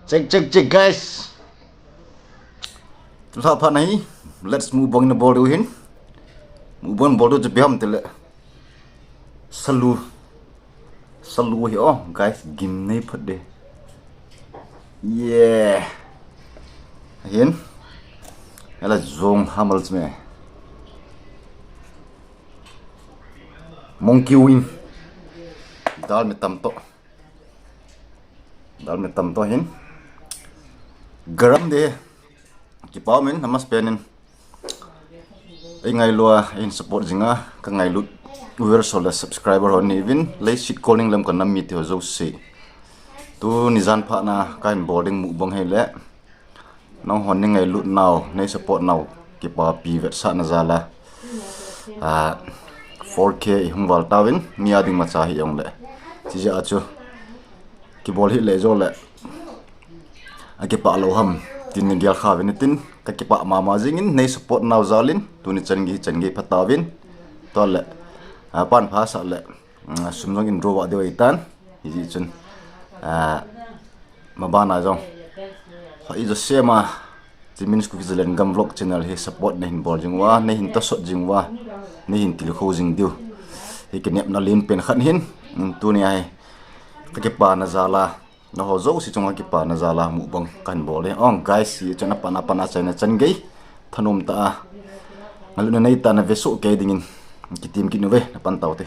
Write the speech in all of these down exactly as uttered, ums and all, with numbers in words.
Check, check, check, guys. Tulha pha nahi. Let's mukbang na bol diu hin. Mukbang bol diu chu ipi ham tile. Salu. Salu hi o, guys, gim nei phat de. Yeah. Hin. Ela jong hamal chme. Monkey wing. Dal me tam to. Dal me tam to hin. Garam de. Kipa umin, namas penin. Ei ngailu a, ei support jinga, ka ngailut viewers ho le subscriber ho ni vin, leiset kolning lam ka nam mite ho jouse. Tuni jan pha na, ka hin bol ding mukbang hi le. Nangho nei ngailut nau, nei support nau, kipapi vetsahna jal a. Ah, four K i hung val tauvin, mi a ding macha hi jong le. Chijeh a chu, kibol hi le jo le. A kipah lou ham, tin nei gel kha uvin tin, ka kipah mama jingin, nei support nau jal in, tuni chan gei, chan gei pha tauvin. Tua le, ah, pan pha sah le, mm, sum jong in draw va deu ei tan, hijeh chun, ah, Mabana jong. Hoi jo sema. Chi Min's Kuki Zalengam Vlog channel hi support nei hin bol jing uva, nei hin tosot jing uva, nei hin tilkhou jing diu. Hi kinepna len pen khat hin, um, tuni a hi. Ka kipana jal a. Nangho jouse chunga kipana jal a mukbang ka hin bol e. Ong guys, hi chun apan apan a chaina chan gei. Thanom tah a. Ngailutna nei tah a na vesoh kei dingin. Kitim kit uve, na pan taute.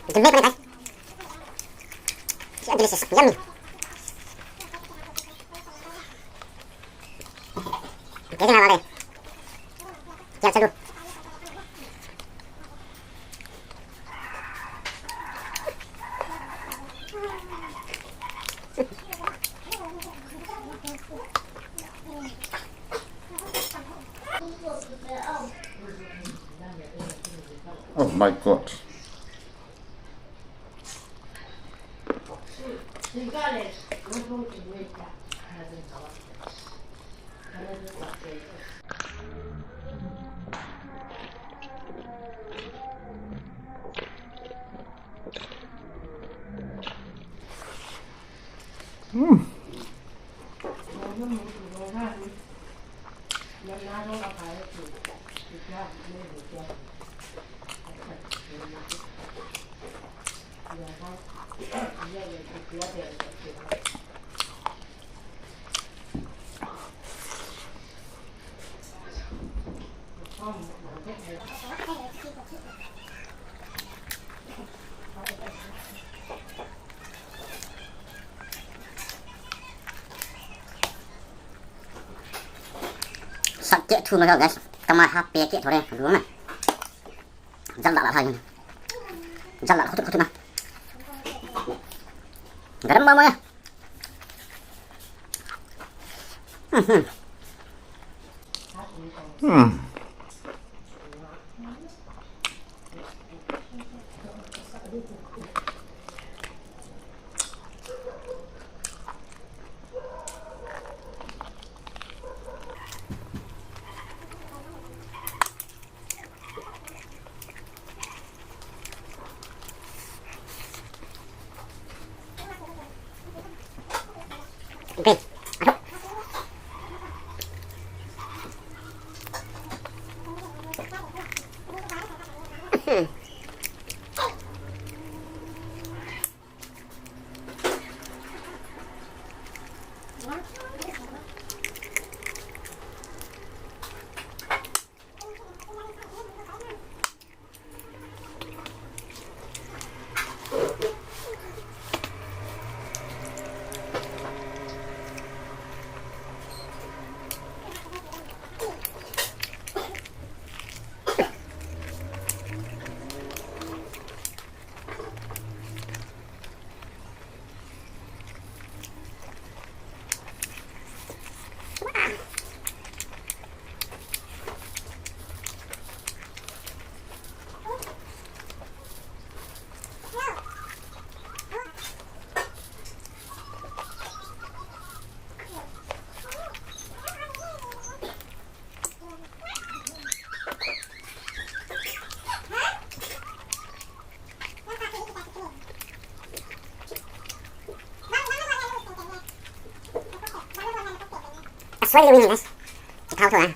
It's a big one, guys. So delicious, yummy. Amazing, I love it. Yeah, it's so good. Oh my God. Mm. Pat ke thu ma guys. Kama ha pe ke thore lu na. Jal la la tha. Jal la khut khut na. Garam ma ma. Hmm. Aswali wini guys. Kau tu ah.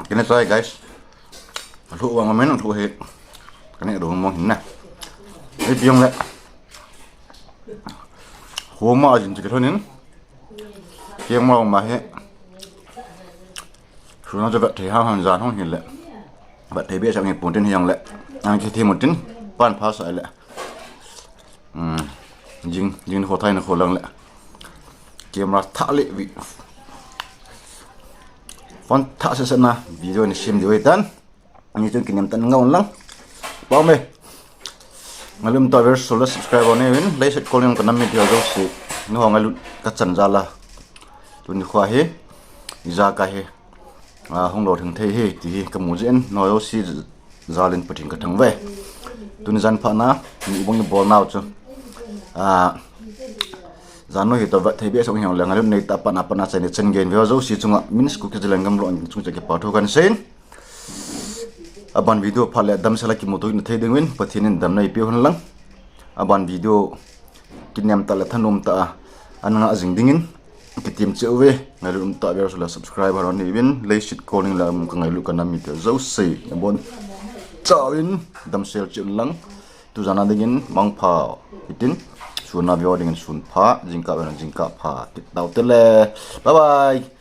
Kena sai guys. Alu wang amen alu he. Kena do mo hinna. Ei piong le. Homa ajin ti ke thonin. Piong ma ma he. Suna jo vet thei ha han jan hong hin le. Vet thei be sang hi pun tin hiang le. Ang ki thi mo tin. Pan pha sa le. Hmm. Jing, jing ho thai na kho lang le. Camera tha le vi. Phone tha se se na video ni sim di wei tan. Ni chun kinem tan ngau lang. Pau me. Ngalum to ver sula subscribe on in. Like, share, comment, ka nam mi dia jo si. Ni ho ngalu ka chan jala. Tuni khua hi. Ija ka hi. A, hung lo thang thei hi, ti hi, ka mu jin, no jo si jalin Pathen ka thang ve. Tuni jan pha na, mi bang ni bol nau chu. A, jan no hi to vet thei be song hiang le, ngalun nei ta pa na pa na chai ni chen gen ve jo si chunga, min sku ki jilang gam lo chung cha ki pa thu kan sein. Aban video pha le dam sala ki mu tu na thei ding win, Pathen in dam nei pe hun lang. Aban video kinem ta le thanum ta a, an nga jing dingin. Kitim cheh uve, ngailut um tah vel sula subscribe haron ni vin, leiset koning la um ka ngailut ka nam mite jouse. Abon chauin damsel cheh un lang. Tujana dingin mangpha itin, suna veo dingin sun pha, jingkah veo dingin jingkah pha. Kit tau te le. Bye bye.